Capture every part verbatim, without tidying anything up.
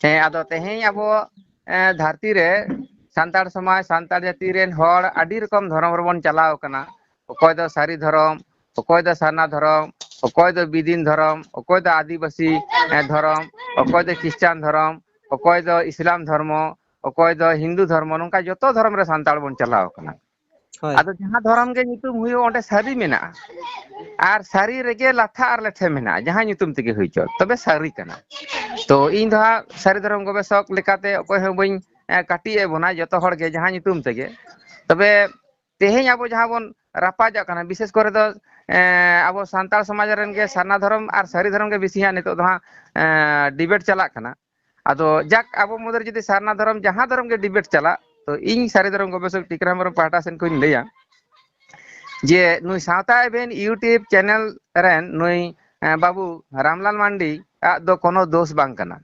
ᱦᱮᱸ, ᱟᱫᱚ ᱛᱮᱦᱮᱧ ᱟᱵᱚ, ᱮ, ᱫᱷᱟᱹᱨᱛᱤ ᱨᱮ ᱥᱟᱱᱛᱟᱲ ᱥᱚᱢᱟᱡᱽ, ᱥᱟᱱᱛᱟᱲ ᱡᱟᱹᱛᱤ ᱨᱮᱱ ᱦᱚᱲ ᱟᱹᱰᱤ ᱨᱚᱠᱚᱢ ᱫᱷᱚᱨᱚᱢ ᱨᱮᱵᱚᱱ ᱪᱟᱞᱟᱣ ᱟᱠᱟᱱᱟ᱾ ᱚᱠᱚᱭ ᱫᱚ ᱥᱟᱹᱨᱤ ᱫᱷᱚᱨᱚᱢ, ᱚᱠᱚᱭ ᱫᱚ ᱥᱟᱨᱱᱟ ᱫᱷᱚᱨᱚᱢ, ᱚᱠᱚᱭ ᱫᱚ ᱵᱤᱫᱤᱱ ᱫᱷᱚᱨᱚᱢ, ᱚᱠᱚᱭ ᱫᱚ ᱟᱹᱫᱤᱵᱟᱹᱥᱤ, ᱮ, ᱫᱷᱚᱨᱚᱢ, ᱚᱠᱚᱭ ᱫᱚ ᱠᱷᱨᱤᱥᱴᱟᱱ ᱫᱷᱚᱨᱚᱢ, ᱚᱠᱚᱭ ᱫᱚ ᱤᱥᱞᱟᱢ ᱫᱷᱚᱨᱢᱚ, ᱚᱠᱚᱭ ᱫᱚ ᱦᱤᱱᱫᱩ ᱫᱷᱚᱨᱢᱚ, ᱱᱚᱝᱠᱟ ᱡᱚᱛᱚ ᱫᱷᱚᱨᱚᱢ ᱨᱮ ᱥᱟᱱᱛᱟᱲ ᱵᱚᱱ ᱪᱟᱞᱟᱣ ᱟᱠᱟᱱᱟ᱾ ᱦᱳᱭ᱾ ᱟᱫᱚ ᱡᱟᱦᱟᱸ ᱫᱷᱚᱨᱚᱢ ᱜᱮ ᱧᱩᱛᱩᱢ ᱦᱩᱭᱩᱜ, ᱚᱸᱰᱮ ᱥᱟᱹᱨᱤ ᱢᱮᱱᱟᱜᱼᱟ᱾ ᱟᱨ ᱥᱟᱹᱨᱤ ᱨᱮᱜᱮ ᱞᱟᱛᱷᱟ ᱟᱨ ᱞᱮᱴᱷᱮ ᱢᱮᱱᱟᱜᱼᱟ, ᱡᱟᱦᱟᱸ ᱧᱩᱛᱩᱢ ᱛᱮᱜᱮ ᱦᱩᱭ ᱦᱚᱪᱚ, ᱛᱚᱵᱮ ᱥᱟᱹᱨᱤ ᱠᱟᱱᱟ᱾ ᱛᱚ ᱤᱧ ᱫᱚ ᱦᱟᱸᱜ ᱥᱟᱹᱨᱤ ᱫᱷᱚᱨᱚᱢ ᱜᱚᱵᱮᱥᱚᱠ ᱞᱮᱠᱟᱛᱮ ᱚᱠᱚᱭ ᱦᱚᱸ ᱵᱟᱹᱧ, ᱮ, ᱠᱟᱹᱴᱤᱡ ᱮ ᱵᱚᱱᱟ, ᱡᱚᱛᱚ ᱦᱚᱲ ᱜᱮ ᱡᱟᱦᱟᱸ ᱧᱩᱛᱩᱢ ᱛᱮᱜᱮ᱾ ᱛᱚᱵᱮ ᱛᱮᱦᱮᱧ ᱟᱵᱚ ᱡᱟᱦᱟᱸ ᱵᱚᱱ ᱨᱟᱯᱟᱡᱚᱜ ᱠᱟᱱᱟ, ᱵᱤᱥᱮᱥ ᱠᱚᱨᱮ ᱫᱚ, ᱮ, ᱟᱵᱚ ᱥᱟᱱᱛᱟᱲ ᱥᱚᱢᱟᱡᱽ ᱨᱮᱱ ᱜᱮ ᱥᱟᱨᱱᱟ ᱫᱷᱚᱨᱚᱢ ᱟᱨ ᱥᱟᱹᱨᱤ ᱫᱷᱚᱨᱚᱢ ᱜᱮ ᱵᱮᱥᱤ ᱦᱟᱸᱜ ᱱᱤᱛᱚᱜ ᱫᱚ ᱦᱟᱸᱜ, ᱮ, ᱰᱤᱵᱮᱴ ᱪᱟᱞᱟᱜ ᱠᱟᱱᱟ᱾ ᱟᱫᱚ ᱡᱟᱠ, ᱟᱵᱚ ᱢᱚᱫᱽᱫᱷᱮ ᱨᱮ ᱡᱩᱫᱤ ᱥᱟᱨᱱᱟ ᱫᱷᱚᱨᱚᱢ ᱡᱟᱦᱟᱸ ᱫᱷᱚᱨᱚᱢ ᱜᱮ ᱰᱤᱵᱮᱴ ᱪᱟᱞᱟᱜ, ᱛᱚ ᱤᱧ ᱥᱟᱹᱨᱤ ᱫᱷᱚᱨᱚᱢ ᱜᱚᱵᱮᱥᱚᱠ ᱴᱤᱠᱨᱟᱢ ᱦᱮᱢᱵᱨᱚᱢ ᱯᱟᱦᱴᱟ ᱥᱮᱱ ᱠᱷᱚᱱᱤᱧ ᱞᱟᱹᱭᱟ ᱡᱮ ᱱᱩᱭ ᱥᱟᱶᱛᱟ ᱮᱵᱷᱮᱱ YouTube ᱪᱮᱱᱮᱞ ᱨᱮᱱ ᱱᱩᱭ, ᱮ, ᱵᱟᱹᱵᱩ ᱨᱟᱢᱞᱟᱞ ᱢᱟᱱᱰᱤ ᱟᱜ ᱫᱚ ᱠᱳᱱᱳ ᱫᱳᱥ ᱵᱟᱝ ᱠᱟᱱᱟ᱾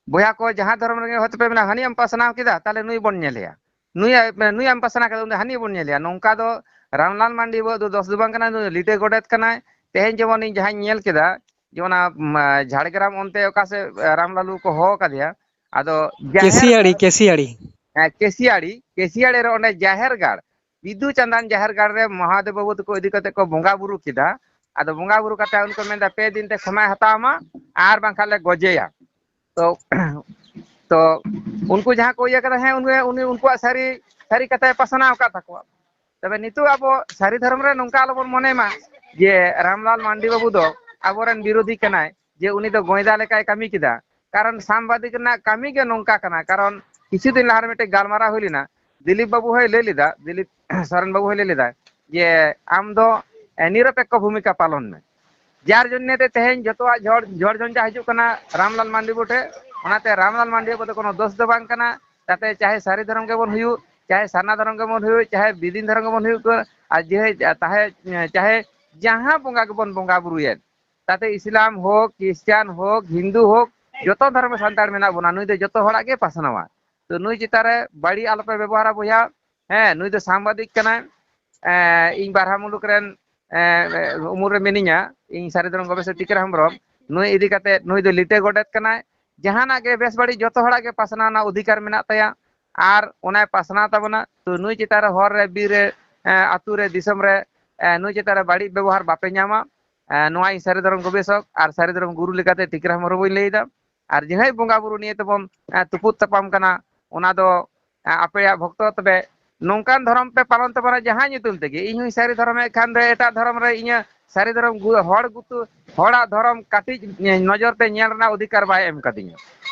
ᱵᱚᱭᱦᱟ ᱠᱚ, ᱡᱟᱦᱟᱸ ᱫᱷᱚᱨᱚᱢ ᱨᱮᱜᱮ ᱦᱚᱭᱛᱳ ᱯᱮ ᱢᱮᱱᱟ, ᱦᱟᱹᱱᱤ ᱮᱢ ᱯᱟᱥᱱᱟᱣ ᱠᱮᱫᱟ, ᱛᱟᱦᱞᱮ ᱱᱩᱭ ᱵᱚᱱ ᱧᱮᱞᱮᱭᱟ, ᱱᱩᱭ, ᱱᱩᱭ ᱮᱢ ᱯᱟᱥᱱᱟᱣ ᱠᱮᱫᱟ, ᱩᱱᱤ ᱦᱟᱹᱱᱤ ᱵᱚᱱ ᱧᱮᱞᱮᱭᱟ᱾ ᱱᱚᱝᱠᱟ ᱫᱚ ᱨᱟᱢᱞᱟᱞ ᱢᱟᱱᱰᱤ ᱵᱟᱹᱵᱩ ᱫᱚ ᱫᱳᱥ ᱫᱚ ᱵᱟᱝ ᱠᱟᱱᱟ, ᱱᱩᱭ ᱞᱤᱴᱟᱹ ᱜᱚᱰᱮᱛ ᱠᱟᱱᱟᱭ᱾ ᱛᱮᱦᱮᱧ ᱡᱮᱢᱚᱱ ᱤᱧ ᱡᱟᱦᱟᱸᱧ ᱧᱮᱞ ᱠᱮᱫᱟ ᱡᱮ ᱚᱱᱟ, ᱢ, ᱡᱷᱟᱲᱜᱨᱟᱢ ᱚᱱᱛᱮ ᱚᱠᱟ ᱥᱮᱫ ᱨᱟᱢᱞᱟᱞᱩ ᱠᱚ ᱦᱚᱦᱚ ᱠᱟᱫᱮᱭᱟ, ᱟᱫᱚ ᱡᱟᱦᱮᱨ ᱠᱮᱥᱤᱭᱟᱲᱤ, ᱜᱟᱲ, ᱠᱮᱥᱤᱭᱟᱲᱤ᱾ ᱦᱮᱸ, ᱠᱮᱥᱤᱭᱟᱲᱤ, ᱠᱮᱥᱤᱭᱟᱲᱤ ᱨᱮ ᱚᱸᱰᱮ ᱡᱟᱦᱮᱨ ᱜᱟᱲ, ᱵᱤᱫᱩ ᱪᱟᱸᱫᱟᱱ ᱡᱟᱦᱮᱨ ᱜᱟᱲ ᱨᱮ ᱢᱚᱦᱟᱫᱮᱵ ᱵᱟᱹᱵᱩ ᱛᱟᱠᱚ ᱤᱫᱤ ᱠᱟᱛᱮ ᱠᱚ ᱵᱚᱸᱜᱟ ᱵᱩᱨᱩ ᱠᱮᱫᱟ᱾ ᱟᱫᱚ ᱵᱚᱸᱜᱟ ᱵᱩᱨᱩ ᱠᱟᱛᱮ ᱩᱱᱠᱩ ᱢᱮᱱᱫᱟ, "ᱯᱮ ᱫᱤᱱ ᱛᱮ ᱠᱷᱚᱢᱟᱭ ᱦᱟᱛᱟᱣ ᱢᱟ, ᱟᱨ ᱵᱟᱝᱠᱷᱟᱱ ᱞᱮ ᱜᱚᱡᱮᱭᱟ᱾" ᱛᱚ ᱛᱚ ᱩᱱᱠᱩ ᱡᱟᱦᱟᱸ ᱠᱚ ᱤᱭᱟᱹ ᱠᱟᱫᱟ, ᱦᱮᱸ, ᱩᱱᱤ, ᱩᱱᱤ ᱩᱱᱠᱩᱣᱟᱜ ᱥᱟᱹᱨᱤ, ᱥᱟᱹᱨᱤ ᱠᱟᱛᱷᱟᱭ ᱯᱟᱥᱱᱟᱣ ᱟᱠᱟᱫ ᱛᱟᱠᱚᱣᱟ᱾ ᱛᱚᱵᱮ ᱱᱤᱛᱚᱜ ᱟᱵᱚ ᱥᱟᱹᱨᱤ ᱫᱷᱚᱨᱚᱢ ᱨᱮ ᱱᱚᱝᱠᱟ ᱟᱞᱚᱵᱚᱱ ᱢᱚᱱᱮ ᱢᱟ ᱡᱮ ᱨᱟᱢᱞᱟᱞ ᱢᱟᱱᱰᱤ ᱵᱟᱹᱵᱩ ᱫᱚ ᱟᱵᱚᱨᱮᱱ ᱵᱤᱨᱳᱫᱷᱤ ᱠᱟᱱᱟᱭ, ᱡᱮ ᱩᱱᱤ ᱫᱚ ᱜᱚᱸᱭᱫᱟ ᱞᱮᱠᱟᱭ ᱠᱟᱹᱢᱤ ᱠᱮᱫᱟ᱾ ᱠᱟᱨᱚᱱ ᱥᱟᱢᱵᱟᱫᱤᱠ ᱨᱮᱱᱟᱜ ᱠᱟᱹᱢᱤ ᱜᱮ ᱱᱚᱝᱠᱟ ᱠᱟᱱᱟ᱾ ᱠᱟᱨᱚᱱ ᱠᱤᱪᱷᱩ ᱫᱤᱱ ᱞᱟᱦᱟ ᱨᱮ ᱢᱤᱫᱴᱮᱡ ᱜᱟᱞᱢᱟᱨᱟᱣ ᱦᱩᱭ ᱞᱮᱱᱟ, ᱫᱤᱞᱤᱯ ᱵᱟᱹᱵᱩ ᱦᱚᱸᱭ ᱞᱟᱹᱭ ᱞᱮᱫᱟ, ᱫᱤᱞᱤᱯ ᱥᱚᱨᱮᱱ ᱵᱟᱹᱵᱩ ᱦᱚᱸᱭ ᱞᱟᱹᱭ ᱞᱮᱫᱟ ᱡᱮ ᱟᱢ ᱫᱚ, ᱮ, ᱱᱤᱨᱚᱯᱮᱠᱠᱷᱚ ᱵᱷᱩᱢᱤᱠᱟ ᱯᱟᱞᱚᱱ ᱢᱮ᱾ ᱡᱟᱨ ᱡᱚᱱᱱᱮ ᱛᱮ ᱛᱮᱦᱮᱧ ᱡᱚᱛᱚᱣᱟᱜ ᱡᱷᱚᱲ, ᱡᱷᱚᱲ ᱡᱷᱚᱧᱡᱟ ᱦᱤᱡᱩᱜ ᱠᱟᱱᱟ ᱨᱟᱢᱞᱟᱞ ᱢᱟᱱᱰᱤ ᱵᱟᱹᱵᱩ ᱴᱷᱮᱱ᱾ ᱚᱱᱟᱛᱮ ᱨᱟᱢᱞᱟᱞ ᱢᱟᱱᱰᱤ ᱵᱟᱹᱵᱩ ᱫᱚ ᱠᱳᱱᱳ ᱫᱳᱥ ᱫᱚ ᱵᱟᱝ ᱠᱟᱱᱟ᱾ ᱛᱟᱛᱮ ᱪᱟᱦᱮ ᱥᱟᱹᱨᱤ ᱫᱷᱚᱨᱚᱢ ᱜᱮᱵᱚᱱ ᱦᱩᱭᱩᱜ, ᱪᱟᱦᱮ ᱥᱟᱨᱱᱟ ᱫᱷᱚᱨᱚᱢ ᱜᱮᱵᱚᱱ ᱦᱩᱭᱩᱜ, ᱪᱟᱦᱮ ᱵᱤᱫᱤᱱ ᱫᱷᱚᱨᱚᱢ ᱜᱮᱵᱚᱱ ᱦᱩᱭᱩᱜ, ᱟᱨ ᱡᱮ, ᱛᱟᱦᱮ, ᱪᱟᱦᱮ ᱡᱟᱦᱟᱸ ᱵᱚᱸᱜᱟ ᱜᱮᱵᱚᱱ ᱵᱚᱸᱜᱟ ᱵᱩᱨᱩᱭᱮᱫ, ᱛᱟᱛᱮ ᱤᱥᱞᱟᱢ ᱦᱳᱠ, ᱠᱷᱨᱤᱥᱪᱟᱱ ᱦᱳᱠ, ᱦᱤᱱᱫᱩ ᱦᱳᱠ, ᱡᱚᱛᱚ ᱫᱷᱚᱨᱚᱢ ᱨᱮ ᱥᱟᱱᱛᱟᱲ ᱢᱮᱱᱟᱜ ᱵᱚᱱᱟ᱾ ᱱᱩᱭ ᱫᱚ ᱡᱚᱛᱚ ᱦᱚᱲᱟᱜ ᱜᱮ ᱯᱟᱥᱱᱟᱣᱟ᱾ ᱛᱚ ᱱᱩᱭ ᱪᱮᱛᱟᱱ ᱨᱮ ᱵᱟᱹᱲᱤᱡ ᱟᱞᱚᱯᱮ ᱵᱮᱵᱚᱦᱟᱨᱟ ᱵᱚᱭᱦᱟ᱾ ᱦᱮᱸ, ᱱᱩᱭ ᱫᱚ ᱥᱟᱢᱵᱟᱫᱤᱠ ᱠᱟᱱᱟᱭ᱾ ᱮᱸ, ᱤᱧ ᱵᱟᱨᱦᱟ ᱢᱩᱞᱩᱠ ᱨᱮᱱ, ᱮᱸ, ᱩᱢᱩᱞ ᱨᱮ ᱢᱤᱱᱟᱹᱧᱟ, ᱤᱧ ᱥᱟᱹᱨᱤ ᱫᱷᱚᱨᱚᱢ ᱜᱚᱵᱮᱥᱚᱠ ᱴᱤᱠᱟᱹᱨᱟᱢ ᱦᱮᱢᱵᱨᱚᱢ᱾ ᱱᱩᱭ ᱤᱫᱤ ᱠᱟᱛᱮ, ᱱᱩᱭ ᱫᱚ ᱞᱤᱴᱟᱹ ᱜᱚᱰᱮᱛ ᱠᱟᱱᱟᱭ᱾ ᱡᱟᱦᱟᱱᱟᱜ ᱜᱮ ᱵᱮᱥ ᱵᱟᱹᱲᱤᱡ ᱡᱚᱛᱚ ᱦᱚᱲᱟᱜ ᱜᱮ ᱯᱟᱥᱱᱟᱣ ᱨᱮᱱᱟᱜ ᱚᱫᱷᱤᱠᱟᱨ ᱢᱮᱱᱟᱜ ᱛᱟᱭᱟ, ᱟᱨ ᱚᱱᱟᱭ ᱯᱟᱥᱱᱟᱣ ᱛᱟᱵᱚᱱᱟ᱾ ᱛᱚ ᱱᱩᱭ ᱪᱮᱛᱟᱱ ᱨᱮ ᱦᱚᱨ ᱨᱮ, ᱵᱤᱨ ᱨᱮ, ᱮ, ᱟᱹᱛᱩ ᱨᱮ, ᱫᱤᱥᱚᱢ ᱨᱮ, ᱮ, ᱱᱩᱭ ᱪᱮᱛᱟᱱ ᱨᱮ ᱵᱟᱹᱲᱤᱡ ᱵᱮᱵᱚᱦᱟᱨ ᱵᱟᱯᱮ ᱧᱟᱢᱟ᱾ ᱮ, ᱱᱚᱣᱟ ᱤᱧ ᱥᱟᱹᱨᱤ ᱫᱷᱚᱨᱚᱢ ᱜᱚᱵᱮᱥᱚᱠ ᱟᱨ ᱥᱟᱹᱨᱤ ᱫᱷᱚᱨᱚᱢ ᱜᱩᱨᱩ ᱞᱮᱠᱟᱛᱮ ᱴᱤᱠᱨᱟᱢ ᱦᱮᱢᱵᱨᱚᱢ ᱤᱧ ᱞᱟᱹᱭ ᱮᱫᱟ᱾ ᱟᱨ ᱡᱟᱦᱟᱸᱭ ᱵᱚᱸᱜᱟ ᱵᱩᱨᱩ ᱱᱤᱭᱮ ᱛᱮᱵᱚᱱ, ᱮ, ᱛᱩᱯᱩᱫ ᱛᱟᱯᱟᱢ ᱠᱟᱱᱟ, ᱚᱱᱟ ᱫᱚ, ᱮ, ᱟᱯᱮᱭᱟᱜ ᱵᱷᱚᱠᱛᱚ ᱛᱚᱵᱮ ᱱᱚᱝᱠᱟᱱ ᱫᱷᱚᱨᱚᱢ ᱯᱮ ᱯᱟᱞᱚᱱ ᱛᱟᱵᱚᱱᱟ ᱡᱟᱦᱟᱸ ᱧᱩᱛᱩᱢ ᱛᱮᱜᱮ᱾ ᱤᱧ ᱦᱚᱸᱧ ᱥᱟᱹᱨᱤ ᱫᱷᱚᱨᱚᱢᱮᱫ ᱠᱷᱟᱱ ᱫᱚ ᱮᱴᱟᱜ ᱫᱷᱚᱨᱚᱢ ᱨᱮ ᱤᱧᱟᱹᱜ ᱥᱟᱹᱨᱤ ᱫᱷᱚᱨᱚᱢ ᱜᱩ-, ᱦᱚᱲ ᱜᱩᱛᱩ, ᱦᱚᱲᱟᱜ ᱫᱷᱚᱨᱚᱢ ᱠᱟᱹᱴᱤᱡ ᱱᱚᱡᱚᱨ ᱛᱮ ᱧᱮᱞ ᱨᱮᱱᱟᱜ ᱚᱫᱷᱤᱠᱟᱨ ᱵᱟᱭ ᱮᱢ ᱠᱟᱫᱤᱧᱟ᱾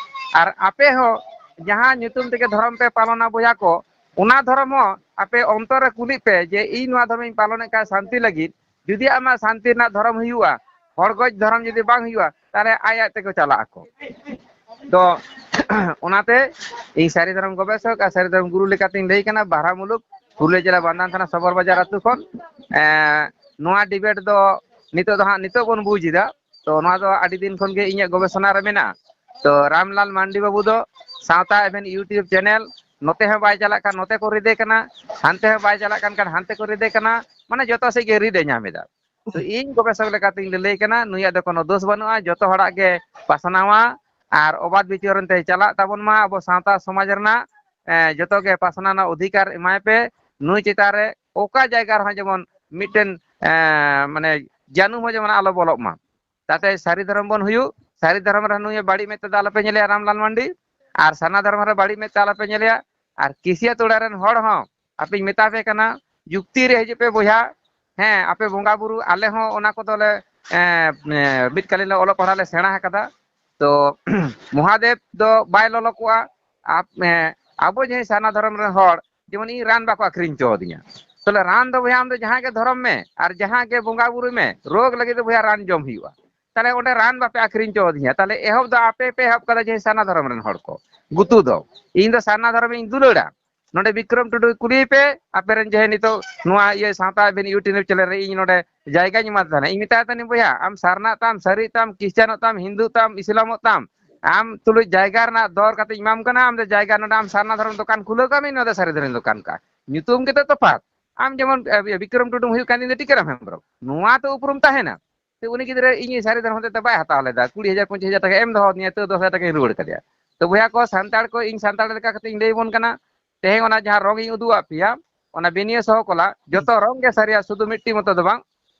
ᱟᱨ ᱟᱯᱮ ᱦᱚᱸ ᱡᱟᱦᱟᱸ ᱧᱩᱛᱩᱢ ᱛᱮᱜᱮ ᱫᱷᱚᱨᱚᱢ ᱯᱮ ᱯᱟᱞᱚᱱᱟ ᱵᱚᱭᱦᱟ ᱠᱚ, ᱚᱱᱟ ᱫᱷᱚᱨᱚᱢ ᱦᱚᱸ ᱟᱯᱮ ᱚᱱᱛᱚᱨ ᱨᱮ ᱠᱩᱞᱤᱜ ᱯᱮ ᱡᱮ ᱤᱧ ᱱᱚᱣᱟ ᱫᱷᱚᱨᱚᱢᱤᱧ ᱯᱟᱞᱚᱱᱮᱫ ᱠᱷᱟᱱ ᱥᱟᱱᱛᱤ ᱞᱟᱹᱜᱤᱫ, ᱡᱩᱫᱤ ᱟᱢᱟᱜ ᱥᱟᱱᱛᱤ ᱨᱮᱱᱟᱜ ᱫᱷᱚᱨᱚᱢ ᱦᱩᱭᱩᱜᱼᱟ, ᱦᱚᱲ ᱜᱚᱡ ᱫᱷᱚᱨᱚᱢ ᱡᱩᱫᱤ ᱵᱟᱝ ᱦᱩᱭᱩᱜᱼᱟ, ᱛᱟᱦᱚᱞᱮ ᱟᱡ ᱟᱡ ᱛᱮᱠᱚ ᱪᱟᱞᱟᱜ ᱟᱠᱚ᱾ ᱛᱚ ᱚᱱᱟᱛᱮ ᱤᱧ ᱥᱟᱹᱨᱤ ᱫᱷᱚᱨᱚᱢ ᱜᱚᱵᱮᱥᱚᱠ ᱟᱨ ᱥᱟᱹᱨᱤ ᱫᱷᱚᱨᱚᱢ ᱜᱩᱨᱩ ᱞᱮᱠᱟᱛᱤᱧ ᱞᱟᱹᱭ ᱠᱟᱱᱟ, ᱵᱟᱨᱦᱟ ᱢᱩᱞᱩᱠ, ᱯᱩᱨᱩᱞᱤᱭᱟᱹ ᱡᱮᱞᱟ, ᱵᱟᱱᱫᱟᱱ ᱛᱷᱟᱱᱟ, ᱥᱚᱵᱚᱨ ᱵᱟᱡᱟᱨ ᱟᱹᱛᱩ ᱠᱷᱚᱱ᱾ ᱮᱸ, ᱱᱚᱣᱟ ᱰᱤᱵᱮᱴ ᱫᱚ ᱱᱤᱛᱚᱜ ᱫᱚ ᱦᱟᱸᱜ ᱱᱤᱛᱚᱜ ᱵᱚᱱ ᱵᱩᱡᱽ ᱮᱫᱟ᱾ ᱛᱚ ᱱᱚᱣᱟ ᱫᱚ ᱟᱹᱰᱤ ᱫᱤᱱ ᱠᱷᱚᱱ ᱜᱮ ᱤᱧᱟᱹᱜ ᱜᱚᱵᱮᱥᱚᱱᱟ ᱨᱮ ᱢᱮᱱᱟᱜᱼᱟ᱾ ᱛᱚ ᱨᱟᱢᱞᱟᱞ ᱢᱟᱱᱰᱤ ᱵᱟᱹᱵᱩ ᱫᱚ ᱥᱟᱶᱛᱟ ᱮᱵᱷᱮᱱ YouTube ᱪᱮᱱᱮᱞ, ᱱᱚᱛᱮ ᱦᱚᱸ ᱵᱟᱭ ᱪᱟᱞᱟᱜ ᱠᱟᱱ, ᱱᱚᱛᱮ ᱠᱚ ᱨᱤᱫᱮ ᱠᱟᱱᱟ, ᱦᱟᱱᱛᱮ ᱦᱚᱸ ᱵᱟᱭ ᱪᱟᱞᱟᱜ ᱠᱟᱱ ᱠᱷᱟᱱ ᱦᱟᱱᱛᱮ ᱠᱚ ᱨᱤᱫᱮ ᱠᱟᱱᱟ, ᱢᱟᱱᱮ ᱡᱚᱛᱚ ᱥᱮᱫ ᱜᱮ ᱨᱤᱫ ᱮ ᱧᱟᱢ ᱮᱫᱟ᱾ ᱛᱚ ᱤᱧ ᱜᱚᱵᱮᱥᱚᱠ ᱞᱮᱠᱟᱛᱤᱧ ᱞᱟᱹᱞᱟᱹᱭ ᱠᱟᱱᱟ, ᱱᱩᱭᱟᱜ ᱫᱚ ᱠᱳᱱᱳ ᱫᱳᱥ ᱵᱟᱹᱱᱩᱜᱼᱟ, ᱡᱚᱛᱚ ᱦᱚᱲᱟᱜ ᱜᱮ ᱯᱟᱥᱱᱟᱣᱟ ᱟᱨ ᱚᱵᱟᱫ ᱵᱤᱪᱟᱹᱨ ᱮᱱᱛᱮ ᱪᱟᱞᱟᱜ ᱛᱟᱵᱚᱱ ᱢᱟ ᱟᱵᱚ ᱥᱟᱶᱛᱟ ᱥᱚᱢᱟᱡᱽ ᱨᱮᱱᱟᱜ, ᱮ, ᱡᱚᱛᱚ ᱜᱮ ᱯᱟᱥᱱᱟᱣ ᱨᱮᱱᱟᱜ ᱚᱫᱷᱤᱠᱟᱨ ᱮᱢᱟᱭ ᱯᱮ᱾ ᱱᱩᱭ ᱪᱮᱛᱟᱱ ᱨᱮ ᱚᱠᱟ ᱡᱟᱭᱜᱟ ᱨᱮᱦᱚᱸ ᱡᱮᱢᱚᱱ ᱢᱤᱫᱴᱮᱱ, ᱮ, ᱢᱟᱱᱮ ᱡᱟᱹᱱᱩ ᱦᱚᱸ ᱡᱮᱢᱚᱱ ᱟᱞᱚ ᱵᱚᱞᱚᱜ ᱢᱟ᱾ ᱛᱟᱛᱮ ᱥᱟᱹᱨᱤ ᱫᱷᱚᱨᱚᱢ ᱵᱚᱱ ᱦᱩᱭᱩᱜ, ᱥᱟᱹᱨᱤ ᱫᱷᱚᱨᱚᱢ ᱨᱮ ᱱᱩᱭ ᱵᱟᱹᱲᱤᱡ ᱢᱮᱫ ᱛᱮᱫᱚ ᱟᱞᱚᱯᱮ ᱧᱮᱞᱮᱭᱟ ᱨᱟᱢᱞᱟᱞ ᱢᱟᱱᱰᱤ, ᱟᱨ ᱥᱟᱨᱱᱟ ᱫᱷᱚᱨᱚᱢ ᱨᱮ ᱵᱟᱹᱲᱤᱡ ᱢᱮᱫ ᱛᱮ ᱟᱞᱚᱯᱮ ᱧᱮᱞᱮᱭᱟ᱾ ᱟᱨ ᱠᱤᱥᱤᱭᱟᱹ ᱛᱚᱲᱟ ᱨᱮᱱ ᱦᱚᱲ ᱦᱚᱸ ᱟᱯᱮᱧ ᱢᱮᱛᱟ ᱯᱮ ᱠᱟᱱᱟ, ᱡᱩᱠᱛᱤ ᱨᱮ ᱦᱤᱡᱩᱜ ᱯᱮ ᱵᱚᱭᱦᱟ᱾ ᱦᱮᱸ, ᱟᱯᱮ ᱵᱚᱸᱜᱟ ᱵᱩᱨᱩ, ᱟᱞᱮ ᱦᱚᱸ ᱚᱱᱟ ᱠᱚᱫᱚ ᱞᱮ, ᱮ, ᱮ, ᱢᱤᱫ ᱠᱟᱞᱤᱱ ᱞᱮ ᱚᱞᱚᱜ ᱯᱟᱲᱦᱟᱜ ᱞᱮ ᱥᱮᱬᱟ ᱟᱠᱟᱫᱟ᱾ ᱛᱚ ᱢᱚᱦᱟᱫᱮᱵ ᱫᱚ ᱵᱟᱭ ᱞᱚᱞᱚ ᱠᱚᱜᱼᱟ᱾ ᱟᱯ-, ᱮ, ᱟᱵᱚ ᱡᱟᱦᱟᱸᱭ ᱥᱟᱨᱱᱟ ᱫᱷᱚᱨᱚᱢ ᱨᱮᱱ ᱦᱚᱲ, ᱡᱮᱢᱚᱱ ᱤᱧ ᱨᱟᱱ ᱵᱟᱠᱚ ᱟᱹᱠᱷᱨᱤᱧ ᱦᱚᱪᱚ ᱟᱹᱫᱤᱧᱟ᱾ ᱛᱟᱦᱞᱮ ᱨᱟᱱ ᱫᱚ ᱵᱚᱭᱦᱟ ᱟᱢ ᱫᱚ ᱡᱟᱦᱟᱸ ᱜᱮ ᱫᱷᱚᱨᱚᱢ ᱢᱮ ᱟᱨ ᱡᱟᱦᱟᱸ ᱜᱮ ᱵᱚᱸᱜᱟ ᱵᱩᱨᱩᱭ ᱢᱮ, ᱨᱳᱜᱽ ᱞᱟᱹᱜᱤᱫ ᱫᱚ ᱵᱚᱭᱦᱟ ᱨᱟᱱ ᱡᱚᱢ ᱦᱩᱭᱩᱜᱼᱟ᱾ ᱛᱟᱦᱞᱮ ᱚᱸᱰᱮ ᱨᱟᱱ ᱵᱟᱯᱮ ᱟᱹᱠᱷᱨᱤᱧ ᱦᱚᱪᱚ ᱟᱹᱫᱤᱧᱟ, ᱛᱟᱦᱞᱮ ᱮᱦᱚᱵ ᱫᱚ ᱟᱯᱮ ᱯᱮ ᱮᱦᱚᱵ ᱠᱟᱫᱟ ᱡᱟᱦᱟᱸᱭ ᱥᱟᱨᱱᱟ ᱫᱷᱚᱨᱚᱢ ᱨᱮᱱ ᱦᱚᱲ ᱠᱚ᱾ ᱜᱩᱛᱩ ᱫᱚ ᱤᱧ ᱫᱚ ᱥᱟᱨᱱᱟ ᱫᱷᱚᱨᱚᱢ ᱤᱧ ᱫᱩᱞᱟᱹᱲᱟ᱾ ᱱᱚᱰᱮ ᱵᱤᱠᱨᱚᱢ ᱴᱩᱰᱩ ᱠᱩᱞᱤᱭᱮ ᱯᱮ, ᱟᱯᱮ ᱨᱮᱱ ᱡᱟᱦᱟᱸᱭ ᱱᱤᱛᱚᱜ ᱱᱚᱣᱟ ᱤᱭᱟᱹ ᱥᱟᱶᱛᱟ ᱟᱵᱤᱱ YouTube ᱪᱮᱱᱮᱞ ᱨᱮ ᱤᱧ ᱱᱚᱰᱮ ᱡᱟᱭᱜᱟᱧ ᱮᱢᱟᱫ ᱛᱟᱦᱮᱱᱟ, ᱤᱧ ᱢᱮᱛᱟᱭ ᱛᱟᱦᱮᱱᱤᱧ, "ᱵᱚᱭᱦᱟ, ᱟᱢ ᱥᱟᱨᱱᱟᱜ ᱛᱟᱢ, ᱥᱟᱹᱨᱤᱜ ᱛᱟᱢ, ᱠᱷᱨᱤᱥᱪᱟᱱᱚᱜ ᱛᱟᱢ, ᱦᱤᱱᱫᱩᱜ ᱛᱟᱢ, ᱤᱥᱞᱟᱢᱚᱜ ᱛᱟᱢ, ᱟᱢ ᱛᱩᱞᱩᱡ ᱡᱟᱭᱜᱟ ᱨᱮᱱᱟᱜ ᱫᱚᱨ ᱠᱟᱛᱮ ᱤᱧ ᱮᱢᱟᱢ ᱠᱟᱱᱟ, ᱟᱢ ᱫᱚ ᱡᱟᱭᱜᱟ ᱱᱚᱰᱮ ᱟᱢ ᱥᱟᱨᱱᱟ ᱫᱷᱚᱨᱚᱢ ᱫᱚᱠᱟᱱ ᱠᱷᱩᱞᱟᱹᱣ ᱠᱟᱜ ᱢᱮ, ᱤᱧ ᱱᱚᱰᱮ ᱥᱟᱹᱨᱤ ᱫᱷᱚᱨᱚᱢ ᱫᱚᱠᱟᱱ ᱠᱟᱜᱼᱟ, ᱧᱩᱛᱩᱢ ᱜᱮᱛᱚ ᱛᱚᱯᱷᱟᱛ᱾ ᱟᱢ ᱡᱮᱢᱚᱱ, ᱮ, ᱵᱤᱠᱨᱚᱢ ᱴᱩᱰᱩᱢ ᱦᱩᱭᱩᱜ ᱠᱟᱱ, ᱤᱧ ᱫᱚ ᱴᱤᱠᱟᱹᱨᱟᱢ ᱦᱮᱢᱵᱨᱚᱢ, ᱱᱚᱣᱟ ᱛᱚ ᱩᱯᱨᱩᱢ ᱛᱟᱦᱮᱱᱟ᱾" ᱛᱚ ᱩᱱᱤ ᱜᱤᱫᱽᱨᱟᱹ ᱤᱧ ᱥᱟᱹᱨᱤ ᱫᱷᱚᱨᱚᱢ ᱦᱚᱛᱮᱡ ᱛᱮ ᱵᱟᱭ ᱦᱟᱛᱟᱣ ᱞᱮᱫᱟ, ᱠᱩᱲᱤ ᱦᱟᱡᱟᱨ ᱯᱚᱸᱪᱤᱥ ᱦᱟᱡᱟᱨ ᱴᱟᱠᱟ ᱮᱢ ᱫᱚᱦᱚ ᱟᱹᱫᱤᱧᱟ, ᱛᱚ ᱫᱚᱥ ᱦᱟᱡᱟᱨ ᱴᱟᱠᱟᱧ ᱨᱩᱣᱟᱹᱲ ᱠᱟᱫᱮᱭᱟ᱾ ᱛᱚ ᱵᱚᱭᱦᱟ ᱠᱚ, ᱥᱟᱱᱛᱟᱲ ᱠᱚ, ᱤᱧ ᱥᱟᱱᱛᱟᱲ ᱞᱮᱠᱟ ᱠᱟᱛᱮ ᱤᱧ ᱞᱟᱹᱭ ᱟᱵᱚᱱ ᱠᱟᱱᱟ, ᱛᱮᱦᱮᱧ ᱚᱱᱟ ᱡᱟᱦᱟᱸ ᱨᱚᱝ ᱤᱧ ᱩᱫᱩᱜ ᱟᱫ ᱯᱮᱭᱟ, ᱚᱱᱟ ᱵᱮᱱᱤᱭᱟᱹ ᱥᱚᱦᱚ ᱠᱚᱞᱟ, ᱡᱚᱛᱚ ᱨᱚᱝ ᱜᱮ ᱥᱟᱹᱨᱤᱭᱟ, ᱥᱩᱫᱷᱩ ᱢᱤᱫᱴᱤᱡ ᱢᱚᱛᱚ ᱫᱚ ᱵᱟᱝ᱾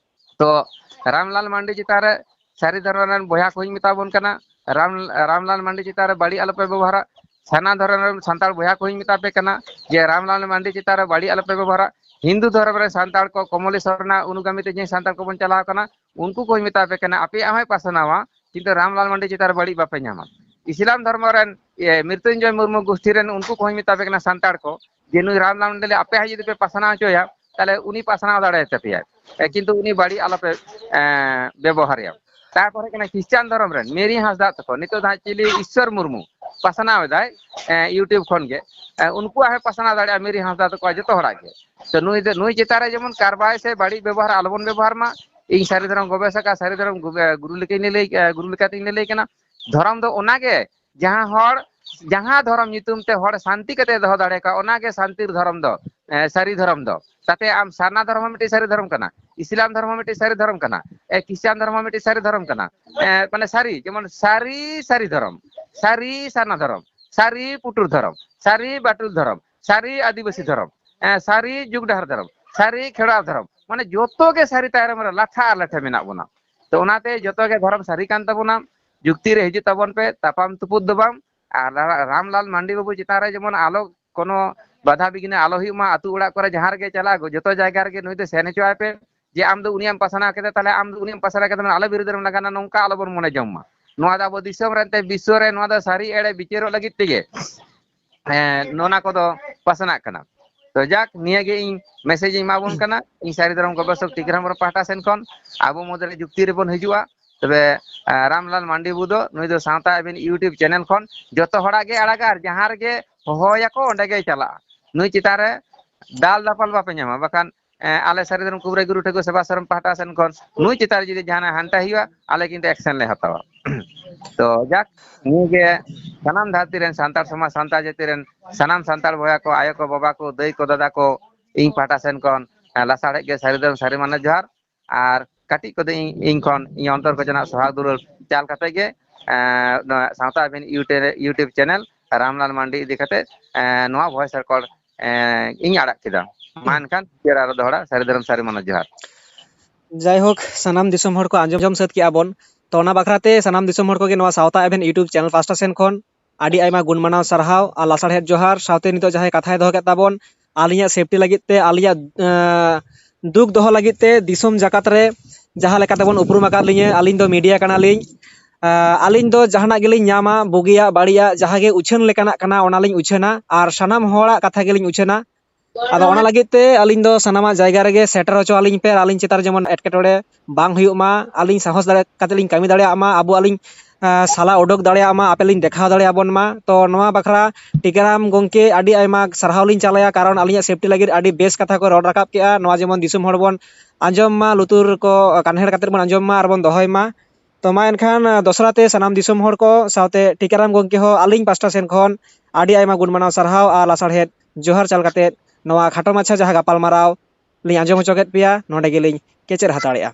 ᱛᱚ ᱨᱟᱢᱞᱟᱞ ᱢᱟᱱᱰᱤ ᱪᱮᱛᱟᱱ ᱨᱮ ᱥᱟᱹᱨᱤ ᱫᱷᱚᱨᱚᱢ ᱨᱮᱱ ᱵᱚᱭᱦᱟ ᱠᱚᱧ ᱢᱮᱛᱟ ᱵᱚᱱ ᱠᱟᱱᱟ, ᱨᱟᱢ ᱨᱟᱢᱞᱟᱞ ᱢᱟᱱᱰᱤ ᱪᱮᱛᱟᱱ ᱨᱮ ᱵᱟᱹᱲᱤᱡ ᱟᱞᱚᱯᱮ ᱵᱮᱵᱚᱦᱟᱨᱟ᱾ ᱥᱟᱨᱱᱟ ᱫᱷᱚᱨᱚᱢ ᱨᱮᱱ ᱥᱟᱱᱛᱟᱲ ᱵᱚᱭᱦᱟ ᱠᱚᱧ ᱢᱮᱛᱟ ᱯᱮ ᱠᱟᱱᱟ ᱡᱮ ᱨᱟᱢᱞᱟᱞ ᱢᱟᱱᱰᱤ ᱪᱮᱛᱟᱱ ᱨᱮ ᱵᱟᱹᱲᱤᱡ ᱟᱞᱚᱯᱮ ᱵᱮᱵᱚᱦᱟᱨᱟ᱾ ᱦᱤᱱᱫᱩ ᱫᱷᱚᱨᱚᱢ ᱨᱮᱱ ᱥᱟᱱᱛᱟᱲ ᱠᱚ, ᱠᱚᱢᱚᱞᱤ ᱥᱚᱨᱱᱟ ᱚᱱᱩᱜᱟᱢᱤ ᱛᱮ ᱡᱟᱦᱟᱸᱭ ᱥᱟᱱᱛᱟᱲ ᱠᱚᱵᱚᱱ ᱪᱟᱞᱟᱣ ᱠᱟᱱᱟ, ᱩᱱᱠᱩ ᱠᱚᱧ ᱢᱮᱛᱟ ᱯᱮ ᱠᱟᱱᱟ, ᱟᱯᱮᱭᱟᱜ ᱦᱚᱸᱭ ᱯᱟᱥᱱᱟᱣᱟ, ᱠᱤᱱᱛᱩ ᱨᱟᱢᱞᱟᱞ ᱢᱟᱱᱰᱤ ᱪᱮᱛᱟᱱ ᱨᱮ ᱵᱟᱹᱲᱤᱡ ᱵᱟᱯᱮ ᱧᱟᱢᱟ᱾ ᱤᱥᱞᱟᱢ ᱫᱷᱚᱨᱢᱚ ᱨᱮᱱ ᱤᱭᱟᱹ, ᱢᱨᱤᱛᱩᱧᱡᱚᱭ ᱢᱩᱨᱢᱩ ᱜᱳᱥᱴᱤ ᱨᱮᱱ ᱩᱱᱠᱩ ᱠᱚᱦᱚᱸᱧ ᱢᱮᱛᱟ ᱯᱮ ᱠᱟᱱᱟ ᱥᱟᱱᱛᱟᱲ ᱠᱚ, ᱡᱮ ᱱᱩᱭ ᱨᱟᱢᱞᱟᱞ ᱢᱟᱱᱰᱤ ᱟᱯᱮ ᱦᱚᱸ ᱡᱩᱫᱤ ᱯᱮ ᱯᱟᱥᱱᱟᱣ ᱦᱚᱪᱚᱭᱟ, ᱛᱟᱦᱞᱮ ᱩᱱᱤ ᱯᱟᱥᱱᱟᱣ ᱫᱟᱲᱮᱭᱟᱛᱟ ᱯᱮᱭᱟ᱾ ᱮ, ᱠᱤᱱᱛᱩ ᱩᱱᱤ ᱵᱟᱹᱲᱤᱡ ᱟᱞᱚᱯᱮ, ᱮ, ᱵᱮᱵᱚᱦᱟᱨᱮᱭᱟ᱾ ᱛᱟᱨᱯᱚᱨᱮ ᱠᱟᱱᱟ ᱠᱷᱨᱤᱥᱴᱟᱱ ᱫᱷᱚᱨᱚᱢ ᱨᱮᱱ ᱢᱮᱨᱤ ᱦᱟᱸᱥᱫᱟ ᱛᱟᱠᱚ, ᱱᱤᱛᱚᱜ ᱫᱚ ᱦᱟᱸᱜ ᱪᱤᱞᱤ ᱤᱥᱥᱚᱨ ᱢᱩᱨᱢᱩ ᱯᱟᱥᱱᱟᱣ ᱮᱫᱟᱭ, ᱮ, YouTube ᱠᱷᱚᱱ ᱜᱮ, ᱮ, ᱩᱱᱠᱩᱣᱟᱜ ᱦᱚᱸ ᱯᱟᱥᱱᱟᱣ ᱫᱟᱲᱮᱭᱟᱜᱼᱟ ᱢᱮᱨᱤ ᱦᱟᱸᱥᱫᱟ ᱛᱟᱠᱚᱣᱟᱜ ᱡᱚᱛᱚ ᱦᱚᱲᱟᱜ ᱜᱮ᱾ ᱛᱚ ᱱᱩᱭ ᱫᱚ, ᱱᱩᱭ ᱪᱮᱛᱟᱱ ᱨᱮ ᱡᱮᱢᱚᱱ ᱠᱟᱨᱵᱟᱭ ᱥᱮ ᱵᱟᱹᱲᱤᱡ ᱵᱮᱵᱚᱦᱟᱨ ᱟᱞᱚᱵᱚᱱ ᱵᱮᱵᱚᱦᱟᱨ ᱢᱟ᱾ ᱤᱧ ᱥᱟᱹᱨᱤ ᱫᱷᱚᱨᱚᱢ ᱜᱚᱵᱮᱥᱚᱠ ᱟᱨ ᱥᱟᱹᱨᱤ ᱫᱷᱚᱨᱚᱢ ᱜᱚᱵᱮ-, ᱜᱩᱨᱩ ᱞᱮᱠᱟᱧ ᱞᱟᱹᱭ, ᱮ, ᱜᱩᱨᱩ ᱞᱮᱠᱟᱛᱤᱧ ᱞᱟᱹᱞᱟᱹᱭ ᱠᱟᱱᱟ᱾ ᱫᱷᱚᱨᱚᱢ ᱫᱚ ᱚᱱᱟᱜᱮ, ᱡᱟᱦᱟᱸ ᱦᱚᱲ, ᱡᱟᱦᱟᱸ ᱫᱷᱚᱨᱚᱢ ᱧᱩᱛᱩᱢ ᱛᱮ ᱦᱚᱲ ᱥᱟᱱᱛᱤ ᱠᱟᱛᱮ ᱫᱚᱦᱚ ᱫᱟᱲᱮ ᱠᱚᱣᱟ, ᱚᱱᱟᱜᱮ ᱥᱟᱱᱛᱤᱨ ᱫᱷᱚᱨᱚᱢ ᱫᱚ, ᱮ, ᱥᱟᱹᱨᱤ ᱫᱷᱚᱨᱚᱢ ᱫᱚ᱾ ᱛᱟᱛᱮ ᱟᱢ ᱥᱟᱨᱱᱟ ᱫᱷᱚᱨᱚᱢ ᱦᱚᱸ ᱢᱤᱫᱴᱤᱡ ᱥᱟᱹᱨᱤ ᱫᱷᱚᱨᱚᱢ ᱠᱟᱱᱟ, ᱤᱥᱞᱟᱢ ᱫᱷᱚᱨᱚᱢ ᱦᱚᱸ ᱢᱤᱫᱴᱤᱡ ᱥᱟᱹᱨᱤ ᱫᱷᱚᱨᱚᱢ ᱠᱟᱱᱟ, ᱮ, ᱠᱷᱨᱤᱥᱴᱟᱱ ᱫᱷᱚᱨᱚᱢ ᱦᱚᱸ ᱢᱤᱫᱴᱤᱡ ᱥᱟᱹᱨᱤ ᱫᱷᱚᱨᱚᱢ ᱠᱟᱱᱟ, ᱮ, ᱢᱟᱱᱮ ᱥᱟᱹᱨᱤ, ᱡᱮᱢᱚᱱ ᱥᱟᱹᱨᱤ, ᱥᱟᱹᱨᱤ ᱫᱷᱚᱨᱚᱢ, ᱥᱟᱹᱨᱤ ᱥᱟᱨᱱᱟ ᱫᱷᱚᱨᱚᱢ, ᱥᱟᱹᱨᱤ ᱯᱩᱴᱩᱨ ᱫᱷᱚᱨᱚᱢ, ᱥᱟᱹᱨᱤ ᱵᱟᱴᱩᱞ ᱫᱷᱚᱨᱚᱢ, ᱥᱟᱹᱨᱤ ᱟᱹᱫᱤᱵᱟᱹᱥᱤ ᱫᱷᱚᱨᱚᱢ, ᱮ, ᱥᱟᱹᱨᱤ ᱡᱩᱜᱽ ᱰᱟᱦᱟᱨ ᱫᱷᱚᱨᱚᱢ, ᱥᱟᱹᱨᱤ ᱠᱷᱮᱲᱣᱟᱲ ᱫᱷᱚᱨᱚᱢ, ᱢᱟᱱᱮ ᱡᱚᱛᱚ ᱜᱮ ᱥᱟᱹᱨᱤ ᱛᱟᱭᱱᱚᱢ ᱨᱮ ᱞᱟᱴᱷᱟ ᱟᱨ ᱞᱟᱴᱷᱮ ᱢᱮᱱᱟᱜ ᱵᱚᱱᱟ᱾ ᱛᱚ ᱚᱱᱟᱛᱮ ᱡᱚᱛᱚ ᱜᱮ ᱫᱷᱚᱨᱚᱢ ᱥᱟᱹᱨᱤ ᱠᱟᱱ ᱛᱟᱵᱚᱱᱟ, ᱡᱩᱠᱛᱤ ᱨᱮ ᱦᱤᱡᱩᱜ ᱛᱟᱵᱚᱱ ᱯᱮ, ᱛᱟᱯᱟᱢ ᱛᱩᱯᱩᱫ ᱫᱚ ᱵᱟᱝ᱾ ᱟᱨ ᱨᱟ-, ᱨᱟᱢᱞᱟᱞ ᱢᱟᱱᱰᱤ ᱵᱟᱹᱵᱩ ᱪᱮᱛᱟᱱ ᱨᱮ ᱡᱮᱢᱚᱱ ᱟᱞᱚ ᱠᱳᱱᱳ ᱵᱟᱫᱷᱟ ᱵᱤᱜᱷᱱᱟᱹ ᱟᱞᱚ ᱦᱩᱭᱩᱜ ᱢᱟ, ᱟᱹᱛᱩ ᱚᱲᱟᱜ ᱠᱚᱨᱮ ᱡᱟᱦᱟᱸ ᱨᱮᱜᱮ ᱪᱟᱞᱟᱜ, ᱡᱚᱛᱚ ᱡᱟᱭᱜᱟ ᱨᱮᱜᱮ ᱱᱩᱭ ᱫᱚ ᱥᱮᱱ ᱦᱚᱪᱚ ᱟᱭ ᱯᱮ, ᱡᱮ ᱟᱢ ᱫᱚ ᱩᱱᱤᱭᱟᱜ ᱮᱢ ᱯᱟᱥᱱᱟᱣ ᱠᱮᱫᱟ, ᱛᱟᱦᱞᱮ ᱟᱢ ᱫᱚ ᱩᱱᱤᱭᱟᱜ ᱮᱢ ᱯᱟᱥᱱᱟᱣ ᱠᱮᱫᱟ, ᱢᱟᱱᱮ ᱟᱞᱚ ᱵᱤᱨᱩᱫᱷ ᱨᱮᱢ ᱞᱟᱜᱟᱱᱟ, ᱱᱚᱝᱠᱟ ᱟᱞᱚᱵᱚᱱ ᱢᱚᱱᱮ ᱡᱚᱝ ᱢᱟ᱾ ᱱᱚᱣᱟ ᱫᱚ ᱟᱵᱚ ᱫᱤᱥᱚᱢ ᱨᱮ ᱮᱱᱛᱮ ᱵᱤᱥᱥᱚ ᱨᱮ ᱱᱚᱣᱟ ᱫᱚ ᱥᱟᱹᱨᱤ ᱮᱲᱮ ᱵᱤᱪᱟᱹᱨᱚᱜ ᱞᱟᱹᱜᱤᱫ ᱛᱮᱜᱮ ᱮᱸ, ᱱᱚᱣᱟ ᱠᱚᱫᱚ ᱯᱟᱥᱱᱟᱜ ᱠᱟᱱᱟ᱾ ᱛᱚ ᱡᱟᱠ, ᱱᱤᱭᱟᱹ ᱜᱮ ᱤᱧ ᱢᱮᱥᱮᱡᱽ ᱤᱧ ᱮᱢᱟ ᱵᱚᱱ ᱠᱟᱱᱟ, ᱤᱧ ᱥᱟᱹᱨᱤ ᱫᱷᱚᱨᱚᱢ ᱜᱚᱵᱮᱥᱚᱠ ᱴᱤᱠᱟᱹᱨᱟᱢ ᱦᱮᱢᱵᱨᱚᱢ ᱯᱟᱦᱴᱟ ᱥᱮᱱ ᱠᱷᱚᱱ᱾ ᱟᱵᱚ ᱢᱩᱫᱽᱨᱮ ᱡᱩᱠᱛᱤ ᱨᱮᱵᱚᱱ ᱦᱤᱡᱩᱜᱼᱟ᱾ ᱛᱚᱵᱮ, ᱮᱸ, ᱨᱟᱢᱞᱟᱞ ᱢᱟᱱᱰᱤ ᱵᱟᱹᱵᱩ ᱫᱚ, ᱱᱩᱭ ᱫᱚ ᱥᱟᱶᱛᱟ ᱟᱹᱵᱤᱱ YouTube ᱪᱮᱱᱮᱞ ᱠᱷᱚᱱ ᱡᱚᱛᱚ ᱦᱚᱲᱟᱜ ᱜᱮ ᱟᱲᱟᱜᱟ, ᱟᱨ ᱡᱟᱦᱟᱸ ᱨᱮᱜᱮ ᱦᱚᱦᱚᱭᱟᱠᱚ ᱚᱸᱰᱮ ᱜᱮᱭ ᱪᱟᱞᱟᱜᱼᱟ᱾ ᱱᱩᱭ ᱪᱮᱛᱟᱱ ᱨᱮ ᱫᱟᱞ ᱫᱟᱯᱟᱞ ᱵᱟᱯᱮ ᱧᱟᱢᱟ, ᱵᱟᱠᱷᱟᱱ, ᱮᱸ, ᱟᱞᱮ ᱥᱟᱹᱨᱤ ᱫᱷᱚᱨᱚᱢ ᱠᱩᱵᱨᱟᱹ ᱜᱩᱨᱩ ᱴᱷᱟᱹᱠᱩᱨ ᱥᱮᱵᱟ ᱥᱚᱨᱚᱢ ᱯᱟᱦᱴᱟ ᱥᱮᱱ ᱠᱷᱚᱱ ᱱᱩᱭ ᱪᱮᱛᱟᱱ ᱨᱮ ᱡᱩᱫᱤ ᱡᱟᱦᱟᱱᱟᱜ ᱦᱟᱱᱛᱮ ᱦᱩᱭᱩᱜᱼᱟ, ᱟᱞᱮ ᱠᱤᱱᱛᱩ ᱮᱠᱥᱮᱱ ᱞᱮ ᱦᱟᱛᱟᱣᱟ᱾ ᱛᱚ ᱡᱟᱠ, ᱱᱤᱭᱟᱹ ᱜᱮ ᱥᱟᱱᱟᱢ ᱫᱷᱟᱹᱨᱛᱤ ᱨᱮᱱ ᱥᱟᱱᱛᱟᱲ ᱥᱚᱢᱟᱡᱽ, ᱥᱟᱱᱛᱟᱲ ᱡᱟᱹᱛᱤ ᱨᱮᱱ ᱥᱟᱱᱟᱢ ᱥᱟᱱᱛᱟᱲ ᱵᱚᱭᱦᱟ ᱠᱚ, ᱟᱭᱳ ᱠᱚ, ᱵᱟᱵᱟ ᱠᱚ, ᱫᱟᱹᱭ ᱠᱚ, ᱫᱟᱫᱟ ᱠᱚ, ᱤᱧ ᱯᱟᱦᱴᱟ ᱥᱮᱱ ᱠᱷᱚᱱ, ᱮᱸ, ᱞᱟᱥᱟᱲᱦᱮᱫ ᱜᱮ ᱥᱟᱹᱨᱤ ᱫᱷᱚᱨᱚᱢ ᱥᱟᱹᱨᱤ ᱢᱟᱱᱮ ᱡᱚᱦᱟᱨ᱾ ᱟᱨ ᱠᱟᱹᱴᱤᱡ ᱠᱚᱫᱚ ᱤᱧ, ᱤᱧ ᱠᱷᱚᱱ ᱤᱧ ᱚᱱᱛᱚᱨ ᱠᱚ ᱡᱟᱱᱟᱜ ᱥᱚᱦᱟᱜ ᱫᱩᱞᱟᱹᱲ ᱪᱟᱞ ᱠᱟᱛᱮ ᱜᱮ, ᱮᱸ, ᱱᱚᱣᱟ ᱥᱟᱶᱛᱟ ᱟᱹᱵᱷᱤᱱ YouTube, YouTube channel ᱨᱟᱢᱞᱟᱞ ᱢᱟᱱᱰᱤ ᱤᱫᱤ ᱠᱟᱛᱮ, ᱮᱸ, ᱱᱚᱣᱟ voice record, ᱮᱸ, ᱤᱧ ᱟᱲᱟᱜ ᱠᱮᱫᱟ᱾ ᱢᱟ ᱮᱱᱠᱷᱟᱱ ᱟᱨᱚ ᱫᱚᱦᱲᱟ ᱥᱟᱹᱨᱤ ᱫᱷᱚᱨᱚᱢ ᱥᱟᱹᱨᱤ ᱢᱟᱱᱚᱛ ᱡᱚᱦᱟᱨ᱾ ᱡᱟᱭᱦᱳᱠ, ᱥᱟᱱᱟᱢ ᱫᱤᱥᱚᱢ ᱦᱚᱲ ᱠᱚ ᱟᱸᱡᱚᱢ ᱥᱟᱹᱛ ᱠᱮᱜᱼᱟ ᱵᱚᱱ᱾ ᱛᱚ, ᱚᱱᱟ ᱵᱟᱠᱷᱨᱟ ᱛᱮ ᱥᱟᱱᱟᱢ ᱫᱤᱥᱚᱢ ᱦᱚᱲ ᱠᱚᱜᱮ ᱱᱚᱣᱟ ᱥᱟᱶᱛᱟ ᱟᱹᱵᱷᱤᱱ YouTube channel ᱯᱟᱥᱴᱟ ᱥᱮᱱ ᱠᱷᱚᱱ ᱟᱹᱰᱤ ᱟᱭᱢᱟ ᱜᱩᱱ ᱢᱟᱱᱟᱣ ᱥᱟᱨᱦᱟᱣ ᱟᱨ ᱞᱟᱥᱟᱲᱦᱮᱫ ᱡᱚᱦᱟᱨ᱾ ᱥᱟᱶᱛᱮ ᱱᱤᱛᱚᱜ ᱡᱟᱦᱟᱸᱭ ᱠᱟᱛᱷᱟᱭ ᱫᱚᱦᱚ ᱠᱮᱫ ᱛᱟᱵᱚᱱ, ᱟᱹᱞᱤᱧᱟᱜ safety ᱞᱟᱹᱜᱤᱫ ᱛᱮ, ᱟᱹᱞᱤᱧᱟᱜ, ᱮᱸ, ᱫᱩᱠ ᱫᱚᱦᱚ ᱞᱟᱹᱜᱤᱫ ᱛᱮ ᱫᱤᱥᱚᱢ ᱡᱟᱠᱟᱛ ᱨᱮ ᱡᱟᱦᱟᱸ ᱞᱮᱠᱟ ᱛᱮᱵᱚᱱ ᱩᱯᱨᱩᱢ ᱟᱠᱟᱫ ᱞᱤᱧᱟᱹ, ᱟᱹᱞᱤᱧ ᱫᱚ media ᱠᱟᱱᱟᱞᱤᱧ᱾ ᱮᱸ, ᱟᱹᱞᱤᱧ ᱫᱚ ᱡᱟᱦᱟᱱᱟᱜ ᱜᱮᱞᱤᱧ ᱧᱟᱢᱟ, ᱵᱩᱜᱤᱭᱟᱜ ᱵᱟᱹᱲᱤᱡᱟᱜ ᱡᱟᱦᱟᱸ ᱜᱮ ᱩᱪᱷᱟᱹᱱ ᱞᱮᱠᱟᱱᱟᱜ ᱠᱟᱱᱟ, ᱚᱱᱟᱞᱤᱧ ᱩᱪᱷᱟᱹᱱᱟ ᱟᱨ ᱥᱟᱱᱟᱢ ᱦᱚᱲᱟᱜ ᱠᱟᱛᱷᱟ ᱜᱮᱞᱤᱧ ᱩᱪᱷᱟᱹᱱᱟ᱾ ᱟᱫᱚ ᱚᱱᱟ ᱞᱟᱹᱜᱤᱫ ᱛᱮ ᱟᱹᱞᱤᱧ ᱫᱚ ᱥᱟᱱᱟᱢᱟᱜ ᱡᱟᱭᱜᱟ ᱨᱮᱜᱮ ᱥᱮᱴᱮᱨ ᱦᱚᱪᱚ ᱟᱹᱞᱤᱧ ᱯᱮ ᱟᱨ ᱟᱹᱞᱤᱧ ᱪᱮᱛᱟᱱ ᱨᱮ ᱡᱮᱢᱚᱱ ᱮᱴᱠᱮᱴᱚᱬᱮ ᱵᱟᱝ ᱦᱩᱭᱩᱜ ᱢᱟ, ᱟᱹᱞᱤᱧ ᱥᱟᱦᱚᱥ ᱫᱟᱲᱮ ᱠᱟᱛᱮ ᱞᱤᱧ ᱠᱟᱹᱢᱤ ᱫᱟᱲᱮᱭᱟᱜ ᱢᱟ, ᱟᱵᱚ ᱟᱹᱞᱤᱧ, ᱟᱸ, ᱥᱟᱞᱟ ᱩᱰᱩᱠ ᱫᱟᱲᱮᱭᱟᱜ ᱢᱟ, ᱟᱯᱮ ᱞᱤᱧ ᱫᱮᱠᱷᱟᱣ ᱫᱟᱲᱮᱭᱟᱵᱚᱱ ᱢᱟ᱾ ᱛᱚ, ᱱᱚᱣᱟ ᱵᱟᱠᱷᱨᱟ ᱴᱤᱠᱟᱹᱨᱟᱢ ᱜᱚᱢᱠᱮ ᱟᱹᱰᱤ ᱟᱭᱢᱟ ᱥᱟᱨᱦᱟᱣ ᱞᱤᱧ ᱪᱟᱞᱟᱭᱟ, ᱠᱟᱨᱚᱱ ᱟᱹᱞᱤᱧᱟᱜ safety ᱞᱟᱹᱜᱤᱫ ᱟᱹᱰᱤ ᱵᱮᱥ ᱠᱟᱛᱷᱟ ᱠᱚ ᱨᱚᱲ ᱨᱟᱠᱟᱵ ᱠᱮᱜᱼᱟ᱾ ᱱᱚᱣᱟ ᱡᱮᱢᱚᱱ ᱫᱤᱥᱚᱢ ᱦᱚᱲ ᱵᱚᱱ ᱟᱸᱡᱚᱢ ᱢᱟ, ᱞᱩᱛᱩᱨ ᱠᱚ ᱠᱟᱱᱦᱮᱲ ᱠᱟᱛᱮ ᱵᱚᱱ ᱟᱸᱡᱚᱢ ᱢᱟ ᱟᱨ ᱵᱚᱱ ᱫᱚᱦᱚᱭ ᱢᱟ᱾ ᱛᱚ, ᱢᱟ ᱮᱱᱠᱷᱟᱱ, ᱟᱸ, ᱫᱚᱥᱨᱟ ᱛᱮ ᱥᱟᱱᱟᱢ ᱫᱤᱥᱚᱢ ᱦᱚᱲ ᱠᱚ ᱥᱟᱶᱛᱮ ᱴᱤᱠᱟᱹᱨᱟᱢ ᱜᱚᱢᱠᱮ ᱦᱚᱸ ᱟᱹᱞᱤᱧ ᱯᱟᱥᱴᱟ ᱥᱮᱱ ᱠᱷᱚᱱ ᱟᱹᱰᱤ ᱟᱭᱢᱟ ᱜᱩᱱ ᱢᱟᱱᱟᱣ ᱥᱟᱨᱦᱟᱣ ᱟᱨ ᱞᱟᱥᱟᱲᱦᱮᱫ ᱡᱚᱦᱟᱨ ᱪᱟᱞ ᱠᱟᱛᱮ ᱱᱚᱣᱟ ᱠᱷᱟᱴᱚ ᱢᱟᱪᱷᱟ ᱡᱟᱦᱟᱸ ᱜᱟᱯᱟᱞᱢᱟᱨᱟᱣ ᱞᱤᱧ ᱟᱸᱡᱚᱢ ᱦᱚᱪᱚ ᱠᱮᱫ ᱯᱮᱭᱟ, ᱱᱚᱰᱮ ᱜᱮᱞᱤᱧ ᱠᱮᱪᱮᱫ ᱦᱟᱛᱟᱲᱮᱜᱼᱟ᱾